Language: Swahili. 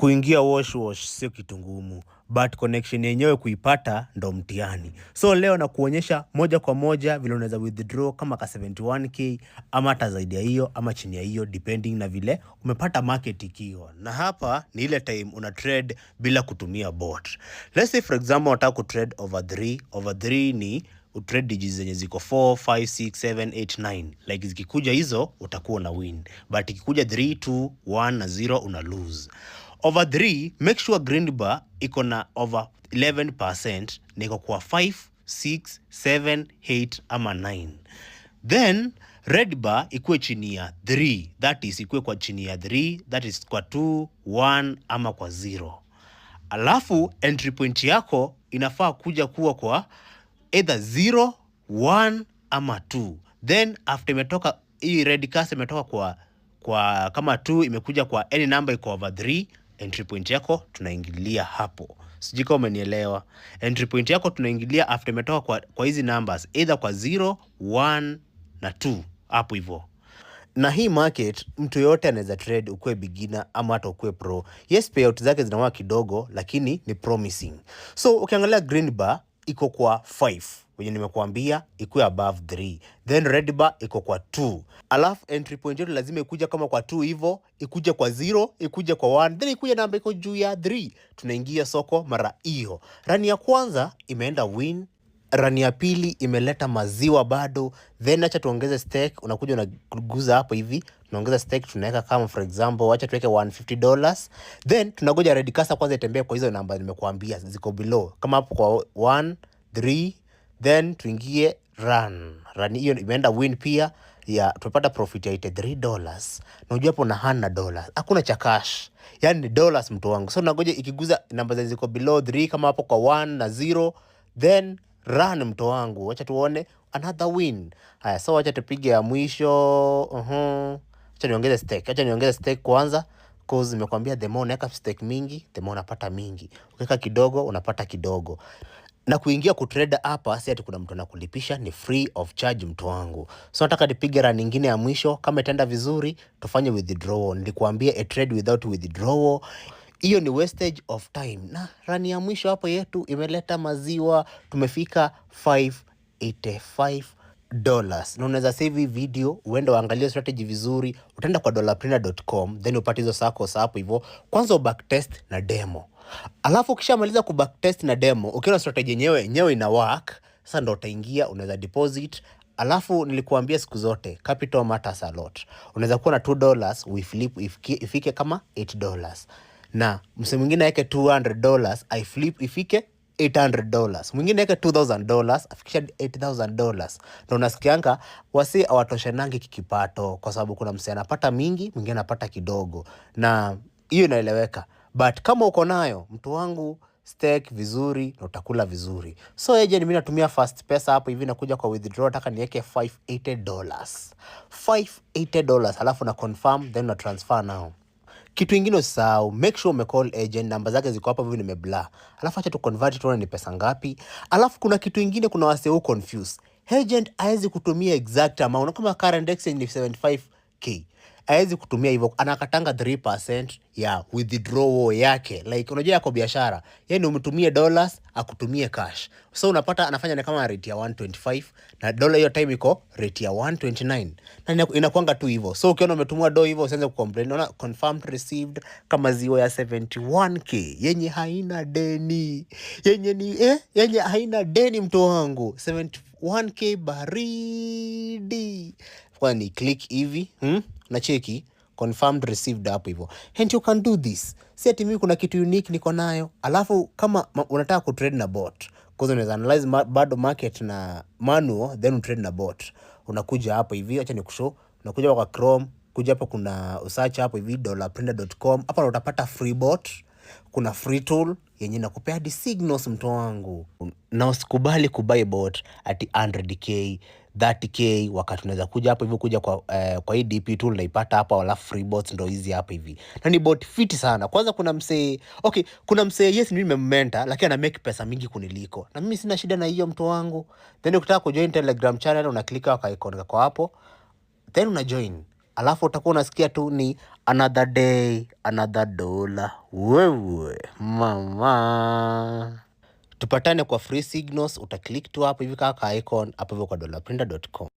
Kuingia wash wash sio kitu ngumu, but connection yenyewe kuipata ndo mtihani. So leo nakuonyesha moja kwa moja vile unaweza withdraw kama ka 71K ama hata zaidi ya hiyo ama chini ya hiyo, depending na vile umepata market ikiwa. Na hapa ni ile time una trade bila kutumia bot. Let's say, for example, unataka kutrade over 3. Over 3 ni utrade digits zenye ziko 4, 5, 6, 7, 8, 9. Like zikikuja hizo utakuwa na win, but ikikuja 3, 2, 1 na 0 una lose. Over 3, make sure green bar iko na over 11% na iko kwa 5, 6, 7, 8 ama 9. Then red bar ikuwe chini ya 3, that is ikuwe kwa chini ya 3, that is kwa 2, 1 ama kwa 0. Alafu entry point yako inafaa kuja kuwa kwa either 0, 1 ama 2. Then after imetoka hii red cursor imetoka kwa kama 2 imekuja kwa any number iko over 3, entry point yako tunaingilia hapo. Sijui kama umenielewa. Entry point yako tunaingilia after imetoka kwa hizi numbers, either kwa 0, 1 na 2 hapo hivyo. Na hii market mtu yoyote anaweza trade, ukuwe beginner ama hata ukuwe pro. Yes, payout zake zinakuwa kidogo, lakini ni promising. So ukiangalia green bar iko kwa 5 wenye nimekuambia ikuwe above 3, then red bar iko kwa 2. Alafu entry point yetu lazima ikuja kama kwa 2 hivyo, ikuje kwa 0, ikuje kwa 1, then ikuje namba iko juu ya 3. Tunaingia soko mara hiyo. Run ya kwanza imeenda win, run ya pili imeleta maziwa bado. Then acha tuongeze stake. Unakuja unaguza hapo hivi, tunaongeza stake, tunaweka kama, for example, acha tuweke $150. Then tunangoja red cursor kwanza itembee kwa hizo namba nimekuambia ziko below, kama hapo kwa 1, 3, then tuingie run. Run hiyo imeenda win pia ya tumepata profit ya $83. Na unajua hapo na hana dollars, hakuna cha cash, yani ni dollars, mtu wangu. So nangoja ikiguza namba zenye ziko below 3, kama hapo kwa 1 na 0, then run, mtu wangu, wacha tuone another win. Haya, so wacha tupige ya mwisho. Acha niongeze stake, acha niongeze stake kwanza, 'cause nimekwambia the more unaweka stake mingi, the more unapata mingi. Ukiweka kidogo, unapata kidogo. Na kuingia kutrade hapa si ati kuna mtu anakulipisha, ni free of charge, mtu wangu. So nataka nipige run nyingine ya mwisho, kama itaenda vizuri tufanye withdrawal. Nilikuambia a trade without withdrawal, hiyo ni wastage of time. Na run ya mwisho hapo yetu imeleta maziwa, tumefika $585. Na unaweza save hii video uende uangalie strategy vizuri. Utaenda kwa dollarprinter.com, then upate hizo circles hapo hivyo. Kwanza backtest na demo, alafu ukishamaliza ku backtest na demo, ukiona strategy yenyewe yenyewe ina work, sasa ndo utaingia, unaweza deposit. Alafu nilikuambia siku zote capital matters a lot. Unaweza kuwa na $2 uiflip ifike kama $8, na mse mwingine aweke $200 aiflip ifike $800, mwingine aweke $2000 afikisha $8000. Na unasikianga wasi hawatoshanangi kikipato, kwa sababu kuna mse anapata mingi, mwingine anapata kidogo, na hiyo inaeleweka. But kama uko nayo, mtu wangu, stake vizuri na utakula vizuri. So agent, mimi natumia Fast Pesa hapo hivi, nakuja kwa withdraw, nataka niweke $580, $580, alafu na confirm, then na transfer now. Kitu ingine usisahau, make sure umecall agent, namba zake ziko hapo hivi nimeblur. Alafu acha tu convert tuone ni pesa ngapi. Alafu kuna kitu ingine, kuna wase who confuse. Agent haezi kutumia exact amount, kama current exchange ni 75K, haezi kutumia hivyo, anakatanga 3% ya withdrawal yake. Like unajua yako biashara, yeye ni umtumie dollars akutumie cash, so unapata anafanya ni kama rate ya 125 na dola hiyo time iko rate ya 129, na inakuanga tu hivyo. So ukiona umetumia do hivyo, usianze kucomplain. Unaona confirmed received kama ziwa ya 71K yenye haina deni, yenye ni yenye haina deni, mtu wangu, 71K baridi. Kwa ni click hivi, Nacheki confirmed received hapo hivyo, and you can do this. Si ati mimi kuna kitu unique niko nayo. Alafu kama unataka kutrade na bot, kwanza unaweza analyze bado market na manual, then utrade na bot. Unakuja hapo hivi, acha nikushow. Unakuja kwa Chrome, kuja hapo kuna usearch hapo hivi dollarprinter.com. Hapa ndo utapata free bot, kuna free tool yenye inakupea hadi signals, mtu wangu. Na usikubali kubuy bot ati 100K, 30K, wakati unaweza kuja hapo hivi, kuja kwa hii DP tool naipata hapo. Alafu free bots ndo hizi hapa hivi, na ni bot fiti sana. Kwanza kuna msee, okay, kuna msee, yes, mimi nimemmentor, lakini ana make pesa mingi kuniliko, na mimi sina shida na hiyo, mtu wangu. Then ukitaka kujoin Telegram channel, una click kwa icon kwa hapo, then una join. Alafu utakuwa unasikia tu ni another day, another dollar. Wewe mama, tupatane kwa free signals. Utaclick tu hapo hivi kaka icon hapo hivyo kwa dollarprinter.com.